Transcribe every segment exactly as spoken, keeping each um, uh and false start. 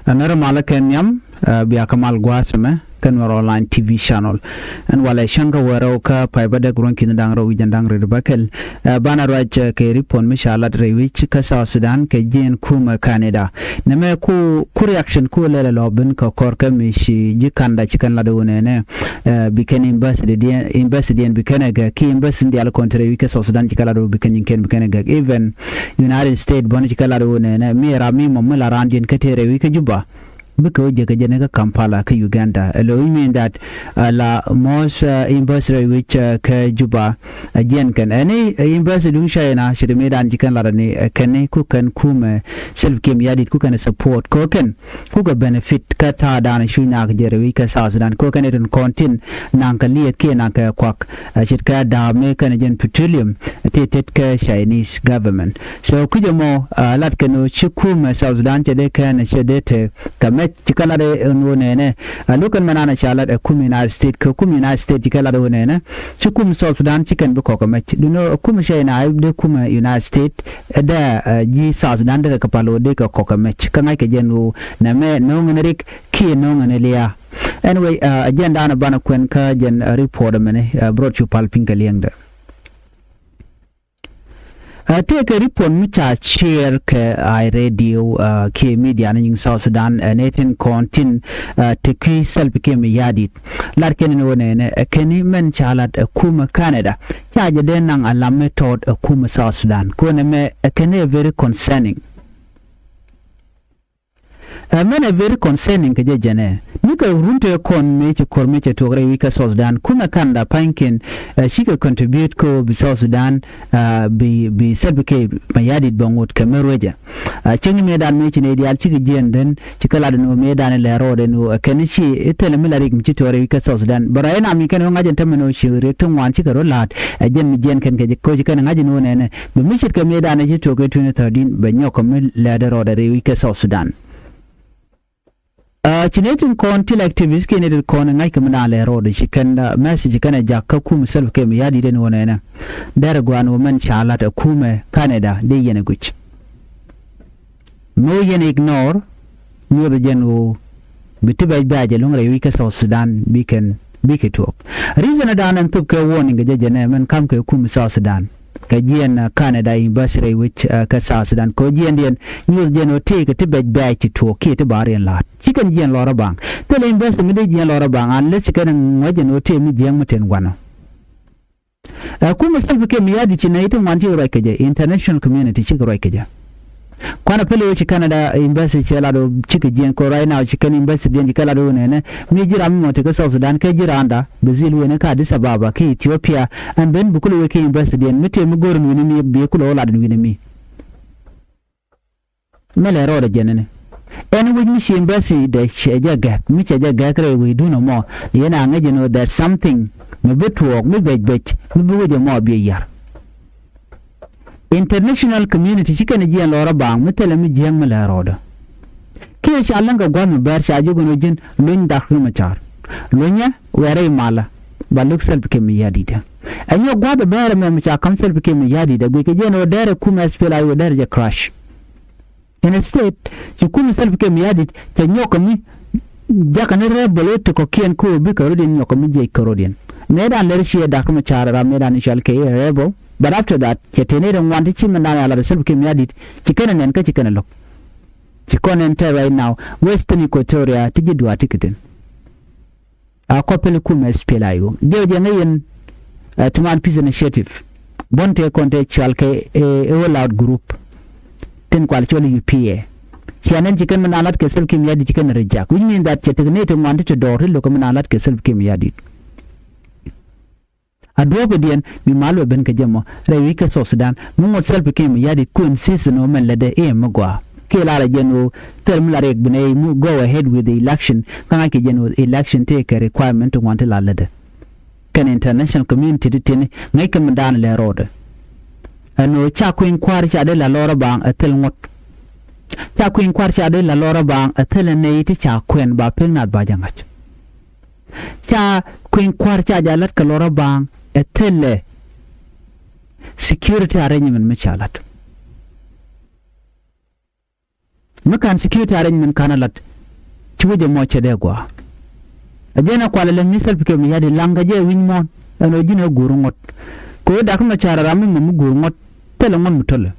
Ɛ nɛr malä kɛ nhiam, ɛ, bia kä mal gua̱a̱th ɛmɛ kä Nuɛr online T V channel. Ɛn walɛ cäŋ kä wärä kä pay bädäk ruɔ̱n ki̱n da̱ŋ rɛw wi̱c ɛn da̱ŋ rɛw bäkɛl. Ɛ, banɛ ruac, ɛ, kɛ ripot mi ca lat rɛy wi̱c kä South Sudan kɛ jiɛn kumɛ Canada. Nɛmɛ ku, ku reaction ku lɛl ɛ lɔ ben kɛ kɔr kä mi ci ji̱ Canada ci kɛn lat ɛ wä nɛnɛ. Ɛ, bi kɛn embassy diɛn, embassy diɛn bi kɛn ɛ gɛk, ki embassy diaal kɔn te rɛy wi̱c kä South Sudan ci kɛ lat ɛ wä bi kɛn nyin kɛn bi kɛn ɛ gɛk. Even United States bɔn ci kɛ lat ɛ wä nɛnɛ, mi ram mi mɔ mi la raan diɛn kä te rɛy wi̱c kä Juba. Bikɛ wä jɛ kɛ jɛ ni kä Kampala kä Uganda. Ɛ lo wi̱c mean that, ɛ, la mɔs, ɛ, embassy rɛy wi̱c, ɛ, kä Juba, ɛ, jiɛn kɛn. Ɛni, ɛ, embassy duŋ China, ci ti mi dan ci kɛn lat ni, ɛ, kɛn ni ku kɛn kumɛ, ɛ, Salva Kiir Mayardit ku kɛn support. Kɛ kɛn, ku kɛ benefit kä ta̱a̱ dan cu nyak jɛ rɛy wi̱c kä South Sudan. Kɛ kɛn itin kɔn tin, naŋ kɛ liɛth kiɛ naŋ kɛ kuak, ɛ, ce̱tkɛ da̱a̱p mi kɛn jɛn petroleum, ɛ, ti tet kä Chinese government. So, kui̱c ɛmɔ, ɛ, lat kɛn ɣöö ci kumɛ South Sudan cɛ dee kɛn cɛ dee te kɛ mɛc ci kɛ lat ɛn ɣöö nɛnɛ. Ɛ, lo̱k kɛn mɛ nanɛ ca lat ɛ kum United States, kɛ kum United States ci kɛ lat ɣöö nɛnɛ. Ci kum South Sudan ci kɛn bi kɔk kɛ mɛc. Duundɛ ɛ kum China dee kum United States, ɛ dee, ɛ, ji̱ South Sudan dee kɛ pal ɣöö dee kɛ kɔk kɛ mɛc. Kä ŋa̱c kɛ jɛn ɣöö nɛmɛ no̱o̱ŋ ɛn rik kiɛ no̱o̱ŋ ɛn lia̱a̱. Anyway, ɛ, agenda ni banɛ kuɛn kä jɛn, ɛ, report ɛmɛni, ɛ, bi rɔ cu pal piny kɛ liɛŋdɛ. Ɛ, tëëkɛ report mi ca share kɛ Eye Radio, ɛ, kiɛ media ni nyin South Sudan, ɛ, ni tin kɔn tin, ɛ, te kui̱ Salva Kiir Mayardit. Lat kɛn ni wä nɛnɛ, ɛ, kɛn ni mɛn ca lat, ɛ, kumɛ Canada. Ca jɛ dee naŋ alam mi tɔt, ɛ, kumɛ South Sudan. Kɔn ɛmɛ, ɛ, kɛn ni ɛ very concerning. Ɛ, mɛn ɛ very concerning kɛ jɛ jɛnɛ. Ni kɛ run tëë kɔn mëë ci ko̱r mëë cɛ tuɔk rɛy wi̱c kä South Sudan. Kumɛ Canada pa̱nykiɛn, ɛ, cikɛ contribute kä bi South Sudan, ɛ, bi, bi Salva Kiir Mayardit bɛ ŋot kɛ mɛ ruecɛ. Ɛ, cäŋ ni mëë dan mëë ci nɛy diaal cikɛ jiɛn dhän, cikɛ lat ni wä mëë dan lɛ rɔɔdɛ ni wä, ɛ, kɛn ci, ɛ, thilɛ mi la rik mi ci tuɔk rɛy wi̱c kä South Sudan. Bɛ rɔy nam mi kɛn wä ŋa̱c ɛn tämɛ ni wä ci riek ti ŋuan cikɛ rɔ la̱a̱t, ɛ, jɛn mi jiɛn kɛn kɛ jɛ, koci kɛn ŋa̱c ni wä nɛnɛ. Bɛ mi ce̱tkɛ mëëdan ci tuɔk kɛ twenty thirteen bɛ nyɔk kɛ mi lɛ̈ɛ̈dɛ rɔɔdɛ rɛy wi̱c kɛ South Sudan. Ɛ, ci nɛy tin kɔn ti lɛ activist kiɛ nɛy tin kɔn ŋa̱ckɛ mi da̱a̱n lɛ rɔɔdɛ ci kɛn, ɛ, message kɛn ɛ jak kä kumɛ Salva Kiir Mayardit ɛn ɣöö nɛnɛ. Derɛ gua̱a̱n wä mɛn ca lat ɛ kumɛ Canada dee yɛn ɛ guic. Mi wä yɛn ignore, nyuɔth jɛn ɣöö bi ti bɛc bɛ̈ɛ̈c ɛlɔ̱ŋ rɛy wi̱c kä South Sudan bi kɛn, bi kɛ tuɔɔk. Reason ɛ da̱a̱n ɛn thop kɛ warning kɛ jɛ jɛn ɛ mɛn ka̱m kɛ kum South Sudan. Kɛ jiɛn, ɛ, Canada embassy rɛy wi̱c, ɛ, kä South Sudan. Kɛ jiɛn diɛn nyuɔth jɛn ɣöö tëëkɛ ti bɛc bɛ̈ɛ̈c ti tuɔɔk kiɛ ti ba riɛn la̱a̱t. Ci kɛn jiɛn lɔrä baŋ. Thilɛ embassy mi dee jiɛn lɔrä baŋ. Unless ci kɛn ŋuäc jɛn ɣöö tëë mi jiɛŋ mi ten wanɔ. Ɛ, kumɛ Salva Kiir Mayardit ci nɛy ti ŋuan cikɛ ruac kɛ jɛ, international community cikɛ ruac kɛ jɛ. Kuanɛ pɛlɛ wee ci Canada embassy cɛ lat wä cikɛ jiɛn kɛ right now ci kɛn embassy diɛn ci kɛ lat wä nɛnɛ. Mi ji̱ ram mi mɔ ti kä South Sudan kɛ ji̱ randa Brazil wee ni kä Addis Ababa kä Ethiopia. Ɛn ben bi kulɛ wee kɛ embassy diɛn mi tëë mi go̱r in wi̱ni mi bi kulɛ wä lat in wi̱ni mi. Mɛ lɛ rɔɔdɛ jɛn ni. Ɛn wi̱c mi ci embassy dɛ cɛ jɛ gɛk, mi cɛ jɛ gɛk rɛy wi̱i̱dun ɛmɔ. Yɛn a ŋäc ɛn ɣöö there's something mi bi tuɔɔk, mi bɛc bɛc, mi bi wi̱c ɛmɔ bi yar. International community ci kɛn jiɛn lɔrä baŋ, mi thilɛ mi jiäŋ mi lɛ rɔɔdɛ. Kiɛ ca läŋ kɛ gua̱th mi bɛr ca jiök ɛn ɣöö ji̱n luny dak ri mi car. Lunyɛ wɛɛrɛ imalä. Ba luk Salva Kiir Mayardit. Ɛ nyɔk gua̱th ɛ bɛɛr ɛmɛ mi ca ka̱m Salva Kiir Mayardit ɛ guic kɛ jɛn ɣöö dɛɛr ɛ kum S P L A I O dɛɛr jɛ crash. Instead, ci kum Salva Kiir Mayardit cɛ nyɔk kɛ mi jakä ni rebel ɛ ti kɔ̱kiɛn kä ɣöö bikɛ rɔ̱diɛn nyɔk kɛ mi jiɛc kɛ rɔ̱diɛn. Mëëdan lɛr ciɛ dak mi car ram mëëdan i̱ cɔal kɛ i̱ rebel. But after that, cɛ tëë ni ri ŋuan ti ci mɛndan ya lat Salva Kiir Mayardit ci kɛn ɛ nɛn kä ci kɛn ɛ lo̱k. Ci kɔn ɛn tɛr right now Western Equatoria ti ji̱ duaar ti kɛ thi̱n. A kɔpil kum S P L A I O. Jɛ jɛ ŋäc yɛn, ɛ, Tuman Peace Initiative. Buɔ̱n tëë kɔn tëë cɔal kɛ, ɛ, ɛ All Out Group. Tin kual cɔl U P A. Cia nɛn ci kɛn mi naan lat kɛ Salva Kiir Mayardit ci kɛn reject. Which means that cɛ tekɛ nɛy ti ŋuan ti ti dɔɔr ti lo̱k kɛ mi naan lat kɛ Salva Kiir Mayardit. A duɔ̱ɔ̱pidiɛn mi mal wä ben kɛ jɛ mɔ rɛy wi̱c kä South Sudan mi ŋot Salva Kiir Mayardit kuën season wä mɛn lätdɛ i̱ mi gɔaa. Kiɛ lar a jɛn ɣöö thil mi la riɛk bi nɛy mi go ahead with the election kä ŋa̱ckɛ jɛn ɣöö election tëëkɛ requirement ti ŋuan ti la lätdɛ. Kɛn international community ti ti̱ni ŋäc kɛ mi da̱a̱n lɛ rɔɔdɛ. Ɛn ɣöö ca kui̱ny kua̱r ca dee la lɔrä baaŋ ɛ thil ŋot. Ca kui̱ny kua̱r ca dee la lɔrä baaŋ ɛ thil ɛ nɛy ti ca kuɛn ba pek naath ba jɛ ŋa̱c. Ca kui̱ny kua̱r ca jɛ lat kɛ lɔrä baaŋ ɛ thilɛ security arrangement mi ca lat. Mi ka̱n security arrangement ka̱n a lat Guic ɛmɔ cɛ dee gɔaa. Ɛ jɛn ɛ kualɛ lɛ mi Salva Kiir Mayardit laŋ kɛ jɛ wi̱ny muɔ̱ɔ̱n. Ɛn ɣöö ji̱n ɛ guur ŋuɔ̱t. Kɛ ɣöö Dr. Machar ram mi mɔ mi guur ŋuɔ̱t. Thilɛ ŋuɔ̱t mi tɔ̱lɛ.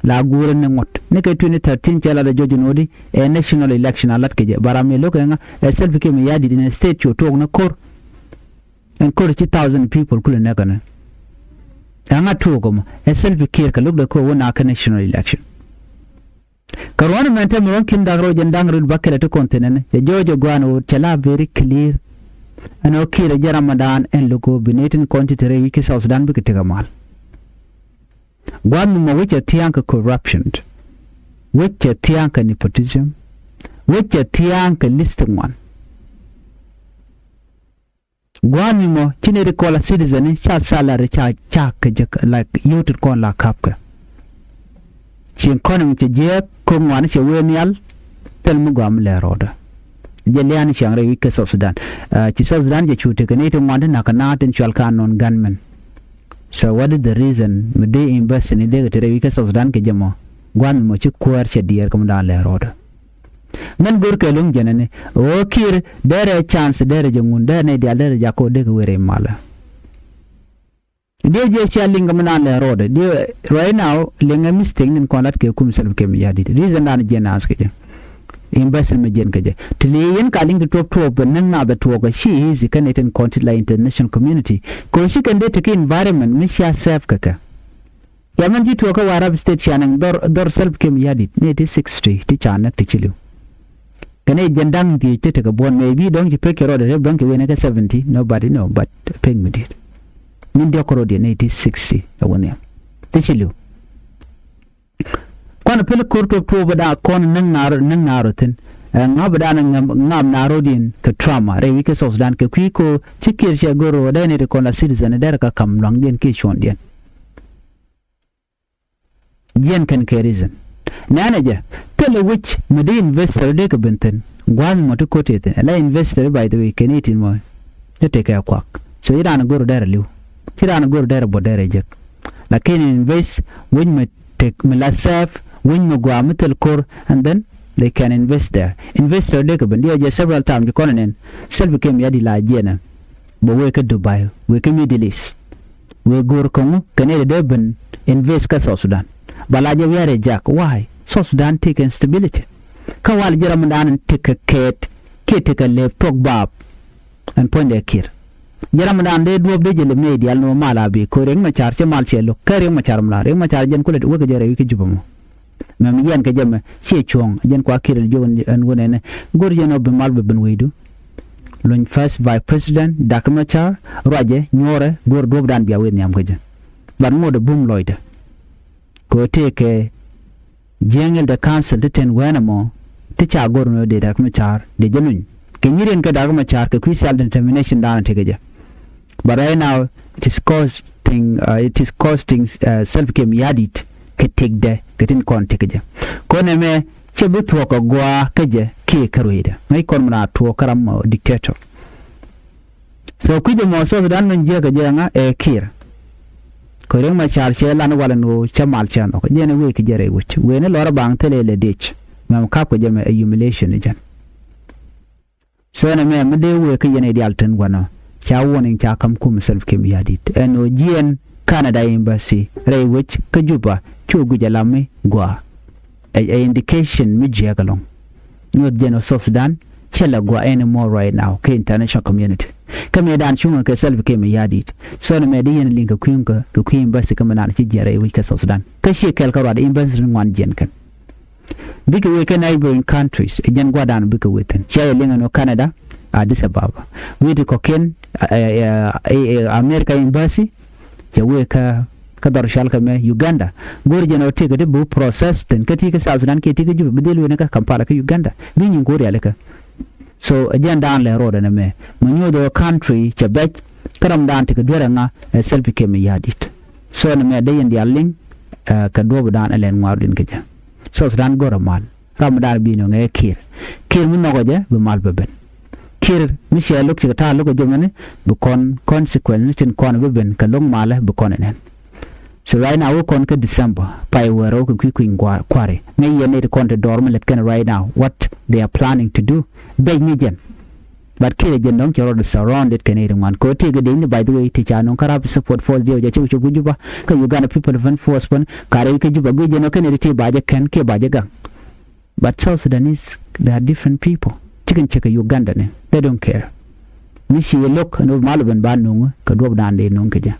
La guur ɛn ni ŋuɔ̱t. Ni kɛ twenty thirteen cɛ lat ɛ jɔc ɛn ɣöö di ɛ national election a lat kɛ jɛ. Ba ram mi lo̱k ɛ ŋa ɛ Salva Kiir Mayardit in ɛ state cu tuɔɔk ni ko̱r. Ɛn ko̱r ci thousand people kulɛ nɛk ɛn ɛ. Ɛ ŋa tuɔɔk ɛmɔ ɛ Salva Kiir kɛ lo̱k dɛ ko̱r wä na kɛ national election. Kä ruɔ̱n mɛn tɛm ruɔ̱n ki̱n dak rɔ jɛn da̱ŋ ril bakɛlɛ ti kɔn thi̱n ɛn cɛ jɔɔc ɛ gua̱a̱n ɣöö cɛ la very clear. Ɛn ɣöö Kiir ɛ jɛ Ramadan ɛn lo̱k ɣöö bi nɛy tin kɔn ti te rɛy wi̱c kä South Sudan bikɛ tekɛ mal. Gua̱a̱n mi mɔ wec cɛ thia̱a̱ŋ kɛ corruption. Wec cɛ thia̱a̱ŋ kɛ nepotism. Wec cɛ thia̱a̱ŋ kɛ list ŋuan. Gua̱a̱n mi mɔ ci nɛy ti kɔn la citizen ca salary ca ca kɛ jɛ like yio̱w ti kɔn la kap kɛ. Ci economy cɛ jiɛɛk ko̱k ŋuani cɛ wee nhial. Thil mi gɔaa mi lɛ rɔɔdɛ. Jɛ lian ciaŋ rɛy wi̱c kä South Sudan. Ah, ci South Sudan jɛ cu tekɛ nɛy ti ŋuan ti nak kɛ naath tin cual ka non gunmen. So what is the reason mi dee embassy ni dee kɛ te rɛy wi̱c kä South Sudan kɛ jɛ mɔ? Gua̱a̱n mi mɔ ci kuäär cɛ diɛɛr kɛ mi daan lɛ rɔɔdɛ. Mɛn go̱rkɛ lo̱ŋ jɛnɛ ni ɣöö Kiir derɛ chance derɛ jɛ ŋun derɛ nɛy diaal derɛ jakɔ dee kɛ wëë rɛy malä. Diɛ jɛ cia liŋ kɛ mi naan lɛ rɔɔdɛ diɛ right now liŋɛ mistake nin kɔn lat kɛ kum Salva Kiir Mayardit reason dan jiɛn ask kɛ jɛ. Embassy mi jiɛn kɛ jɛ ti li yɛn ka liŋ ti tuɔp tuɔp bɛ näŋ nath tuɔk kɛ ci easy kɛn itin kɔn ti la international community kɛ ɣöö ci kɛn dee tekɛ environment mi cia safe kɛ kɛ. Cɛ mɛn ji̱ tuɔɔk kä Warrap State cia nɛn dhɔr, dhɔr Salva Kiir Mayardit ni ti sixty ti ca näk ti ci li̱w. Kɛn i̱ jɛn da̱ŋ dhiec ti tekɛ buɔ̱n maybe dɔ̱ŋ ci pek kɛ rɔɔdɛ rep dɔ̱ŋ kɛ wen kä seventy, nobody know, but pek mi di̱i̱t. Nyin diɔ̱k kɛ rɔɔdɛ ni ti sixty ɛ wä nhiam ti ci li̱w. Kɔn pil ko̱r tuɔp tuɔp bä da̱a̱ kɔn näŋ naar, näŋ naar thi̱n. Ɛ ŋa̱ bä da̱a̱n ŋa̱m naar rɔɔdiɛn kɛ trauma rɛy wi̱c kä South Sudan kɛ kui̱ ko̱ ci Kiir cɛ go̱r rɔɔdɛ ni ti kɔn la citizen dɛr kä ka̱m luaŋdiɛn kiɛ cuɔ̱ndiɛn. Jiɛn kɛn kɛ reason. Nɛnɛ jɛ thilɛ wi̱c mi di investor dee kɛ ben thi̱n. Gua̱a̱th mɔ ti ko̱t tëë thi̱n ala investor, by the way, kɛn i̱ tin mɔ ti tekɛ kuak. So i̱ raan go̱r dɛrɛ li̱w, ci raan go̱r dɛrɛ bot dɛrɛ jek. Lakin invest wi̱c mi tek mi la safe, wi̱c mi gua̱a̱ mi thil ko̱r, and then they can invest there. Investor dee kɛ ben diɛ jɛ several time ci kɔn nɛn. Salva Kiir Mayardit la jiɛnɛ bɛ wee kä Dubai, wee kä Middle East. Wee go̱o̱r käŋu kɛn i̱ dee ben invest kä South Sudan. Ba la jɛ wiarɛ jak, why? South Sudan tekɛ instability. Kä wal ji̱ ramdan tekɛ kɛɛt kiɛ tekɛ lep thuɔ̱k baap. Ɛn puɔ̱nydɛ Kiir. Ji̱ ramdan dee duɔ̱p dee jɛ lep nɛy diaal ni wä mal a bi ko̱r Riek Machar cɛ mal cɛ lo̱k kä Riek Machar mi la Riek Machar jɛn kulɛ wekɛ jɛ rɛy wi̱c kä Juba mɔ. Mɛm yɛn kɛ jɛ mɛ ciɛ cuɔ̱ɔ̱ŋ jɛn kua Kiir ni jiök ɛn wä nɛnɛ. Go̱r jɛn ɔ bi mal bɛ ben wecdu. Luny first vice president Doctor Machar ruacɛ nyuɔrɛ go̱r duɔ̱pdan bia wee nhiam kä jɛ. But ŋot ɛ bum lɔcdɛ. Kɛ ɣöö tëëkɛ Jiɛŋ Elder Council ti ten wɛn ɛmɔ ti ca go̱r ni ɣöö dee Doctor Machar dee jɛ luny kɛ nyiriɛn kɛ Doctor Machar kɛ kui̱ self determination dan tekɛ jɛ. But right now it is costing, uh, it is costing, uh, Salva Kiir Mayardit kɛ tëkdɛ kɛ tin kɔn tëkɛ jɛ. Kɔn ɛmɛ cɛ bi thuɔ̱k kɛ gua̱a̱ kä jɛ kiɛ kä rueydɛ. Ŋäc kɔn mi na tuɔɔk kä ram, uh, dictator. So kui̱c ɛmɔ South Sudan min jiäk kɛ jɛ ŋa ɛ Kiir. Kɛ Riek Machar cɛ lan walɛ ni ɣöö cɛ mal cɛ nhɔk jɛ ni wee kɛ jɛ rɛy wec wee ni lɔrä baŋ thilɛ lɛ dec. Mɛm kap kɛ jɛ mɛ ɛ humiliation ni jɛn. So ɛn ɛmɛ mi dee wee kä yɛn i̱ diaal tin wanɔ ca warning ca ka̱m kum Salva Kiir Mayardit ɛn ɣöö jiɛn Canada embassy rɛy wec kä Juba cu guic alam mi gɔaa. Ɛ, ɛ indication mi jiɛk ɛlɔ̱ŋ. Nyuɔth jɛn ɣöö South Sudan cɛ lɛ gɔaa anymore right now kä international community. Kä mëëdan cuŋä kɛ Salva Kiir Mayardit. So ɛn ɛmɛ dee yɛn liŋ kɛ kui̱ kä, kɛ kui̱ embassy kä mëëdan ci jiɛn rɛy wec kä South Sudan. Kä ciɛ kɛl kä ruat embassy ŋuan jiɛn kɛn. Bikɛ wee kä neighboring countries, ɛ jɛn gua̱dan bikɛ wee thi̱n. Cia yɛ liŋ ɛn ɣöö Canada, Addis Ababa. Wee ti kɔ̱kiɛn, ɛ, ɛ, ɛ, ɛ, America embassy, cɛ wee kä, kä dhɔr cɔal kɛ mɛ Uganda. Go̱o̱r jɛn ɣöö tëëkɛ ti bi process thi̱n kä ti kä South Sudan kiɛ ti kä Juba bi dhil wee ni kä Kampala kä Uganda. Bi nyin ko̱ rialikä. So ɛ jɛn daan lɛ road ɛn ɛmɛ. Mɛ nyuɔth ɣöö country cɛ bɛc kä ramdan ti kɛ duer ɛŋa ɛ Salva Kiir Mayardit. So ɛn ɛmɛ dee yɛn diaal liŋ, ɛ, kɛ duɔ̱ɔ̱pdan ɛ lɛn ŋuaarudin kɛ jɛ. South Sudan go̱rɛ mal. Ramdan bi nöŋɛ Kiir. Kiir mi nhɔkɛ jɛ bi mal bɛ ben. Kiir mi cɛ lo̱k cikɛ ta̱a̱ lo̱k kɛ jɛ mɛni bi kɔn consequence ni tin kɔn bi ben kɛ lo̱k malɛ bi kɔn ɛ nɛn. So right now wä kɔn kä December, pay wä rɛw kɛ kui̱ kui̱ny gua̱a̱r kua̱ri. Ŋäc yɛn nɛy ti kɔn ti dɔɔr mi lät kɛn right now what they are planning to do. Bɛc ni jɛn. But kiɛ jɛn dɔ̱ŋ cɛ rɔɔd surrounded kɛ nɛy ti ŋuan. Kɛ ɣöö tëëkɛ dec ni, by the way, ti ca nöŋ kä Rapid Support Force diɛw ca cɛ wä cop kä Juba, kä Uganda People Defense Force pän, ka rɛy kä Juba guic jɛn ɣöö kɛn nɛy ti ti ba jɛ kɛn kiɛ ba jɛ gaŋ. But South Sudanese, they are different people. Cikɛn cɛ kɛ Uganda ni, they don't care. Mi ci lo̱k ni mal ben ba nuŋ kɛ duɔp dan dee nuŋ kɛ jɛ.